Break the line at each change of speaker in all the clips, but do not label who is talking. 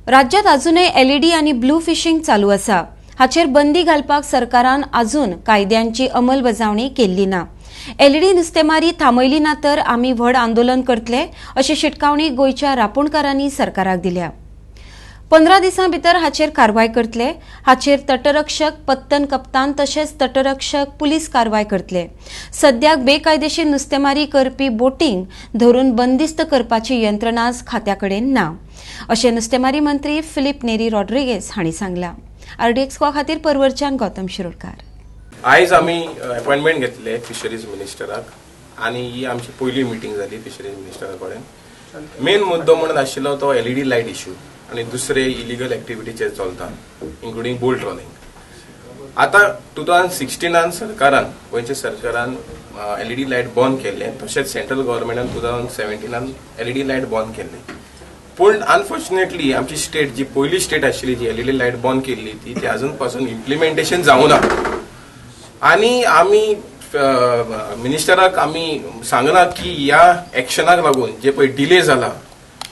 राज्यात अजूनय एलईडी आनी ब्लू फिशींग चालू आसा. हाचेर बंदी घालपाक सरकारान अजून कायद्यांची अंमलबजावणी केल्ली ना. एलईडी नुस्तेमारी थांबयली ना तर आमी व्हड आंदोलन करतले अशी शिटकावणी गोंयच्या रापोणकारांनी सरकाराक दिल्या. 15 दिसां भितर हाचेर कारवाय करतले. हाचेर तटरक्षक पत्तन कप्तान तशेंच तटरक्षक पुलीस कारवाय करतले. सद्याक बेकायदेशीर नुस्तेमारी करपी बोटींक धरून बंदिस्त करपाची यंत्रणाच खात्या कडेन ना अशें नुस्तेमारी मंत्री फिलीप नेरी रॉड्रिगेज हांणी सांगलां. आरडीएक्स खातीर परवरच्यान गौतम शिरोडकार.
आयज आमी अपॉयंटमेंट घेतले फिशरीज मिनिस्टराक आनी ही आमची पयली मिटींग जाली फिशरीज मिनिस्टरा कडेन. मेन मुद्दो म्हणून आशिल्लो तो एलईडी लायट इश्यू आनी दुसरे इलिगल एक्टिविटी जे चलता, इन्क्लुडींग बोट ट्रॉलिंग. आतां 2016 सरकारान, गोंयच्या सरकारान एलईडी लायट बंद केल्ले. तशेंच सेंट्रल गव्हर्मेंटान 2017 एलईडी लायट बंद केल्ले. पूण अनफॉर्च्युनेटली आमची स्टेट जी पयली स्टेट आशिल्ली जी एलईडी लायट बंद केल्ली, ती ती अजून पासून इम्प्लिमेंटेशन जावना. आनी आमी मिनिस्टराक आमी सांगला की ह्या एक्शनाक लागून जे पळय डिले जाला,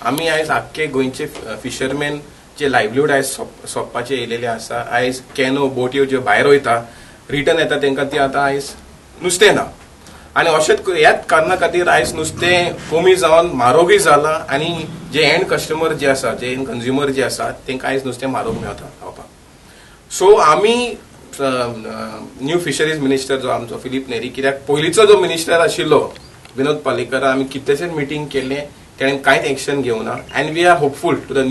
आमी आयज आख्खे गोंयचे फिशरमॅन जे लायवलीहूड आयज सोंपपाचे येयलेले आसा. आयज कॅनो बोटयो ज्यो भायर वयता, रिटर्न येता, तांकां ती आतां आयज नुस्तें ना. आनी अशेंच ह्याच कारणा खातीर आयज नुस्तें कमी जावन म्हारोगूय जाला आनी जे एंड कस्टमर जे आसा, जे एंड कंज्युमर जे आसा, तांकां आयज नुस्तें म्हारोग मेळटा खावपाक. सो आमी न्यू फिशरीज मिनिस्टर जो आमचो फिलीप नेरी, कित्याक पयलींचो जो मिनिस्टर आशिल्लो विनोद पालेकर, आमी कितलेशेच मिटींग केले, ताणें कांयच एक्शन घेवना. And we are hopeful to the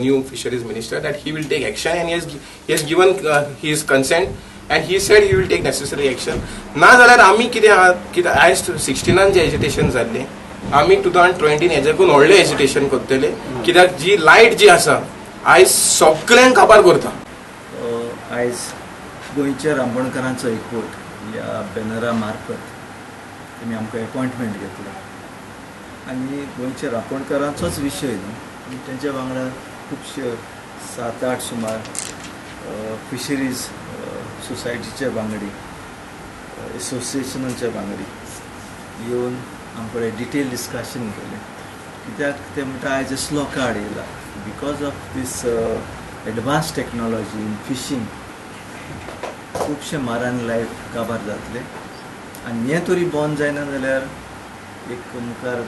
new fisheries minister that he will take action, and he has given his consent and he said he will take necessary action. ना जाल्यार आमी कितें आहा, कित्याक आयज 16 जे एजिटेशन जाल्लें, आमी 2020 हेज्याकून व्हडलें एजिटेशन करतले, कित्याक जी लायट जी आसा आयज सगल्यांक काबार करता.
आयज गोंयच्या रांपणकारांचो एकवट ह्या बॅनरा मार्फत तेमी आमकां एपॉयंटमेंट घेतला आनी गोंयच्या रांपणकारांचोच विशय न्हू, पूण तेंच्या वांगडा खुबशे सात आठ सुमार फिशरीज सोसायटीचे वांगडी, एसोसिएशनाचे वांगडी येवन आमचे कडेन डिटेल डिस्कशन केलें. कित्याक ते म्हणटा, आयज असलो काळ येयला, because of this advance technology in fishing खुबशे मारान लायफ काबार जातले आनी हें तरी बंद जायना जाल्यार एक मुखार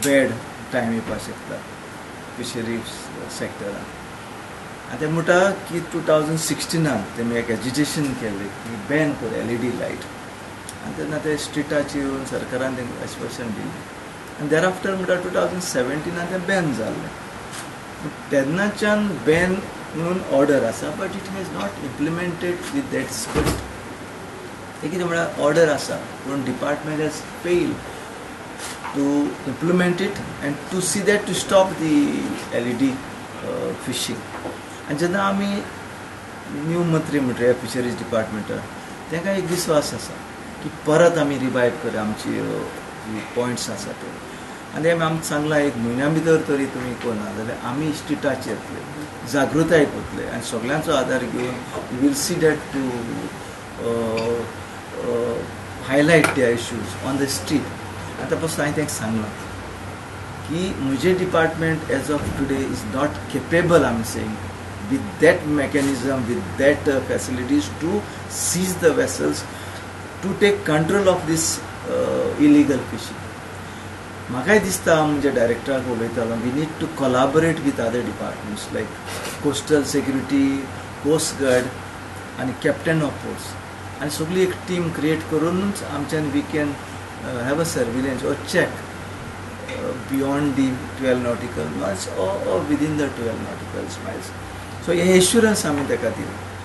बॅड टायम येवपाक शकता फिशरी सॅक्टरान. आनी ते म्हणटा की 2016 तेमी एक एजिटेशन केलें की बॅन कर एलईडी लायट. आनी तेन्ना ते स्ट्रिटाचेर येवन सरकारान तांकां आश्वासन दिलें आनी there after म्हणटा 2017 तें बॅन जाल्लें. तेन्नाच्यान बॅन म्हणून ऑर्डर आसा, but it has not implemented with that spirit. ते कितें म्हळ्यार ऑर्डर आसा, पूण department has fail to implement it and to see that to stop the LED fishing. आनी जेन्ना आमी न्यू मंत्री म्हणटा फिशरीज डिपार्टमेंटार, तांकां एक विस्वास आसा की परत आमी रिवायव करया आमची जी पॉयंट्स आसा ते. आनी आमी आमकां सांगलां, एक म्हयन्या भितर तरी तुमी करना जाल्यार आमी स्ट्रिटाचेर येतले, जागृताय करतले आनी सगल्यांचो आदार घेवन we will see that to highlight the issues on the street. आतां पासून हांवें तांकां सांगलां की म्हजें department as of today is not capable, I am saying, with that mechanism, with that facilities to seize the vessels, to take control of this illegal fishing. म्हाकाय दिसता, म्हणजे डायरेक्टराक उलयतालो, we need to collaborate with other departments like coastal security, coast guard आनी captain of ports आनी सगळी एक team create करूनच आमच्यान we can have a surveillance or check beyond the 12 nautical miles or within the 12 nautical miles. So hey assurance आमी ताका दिलें.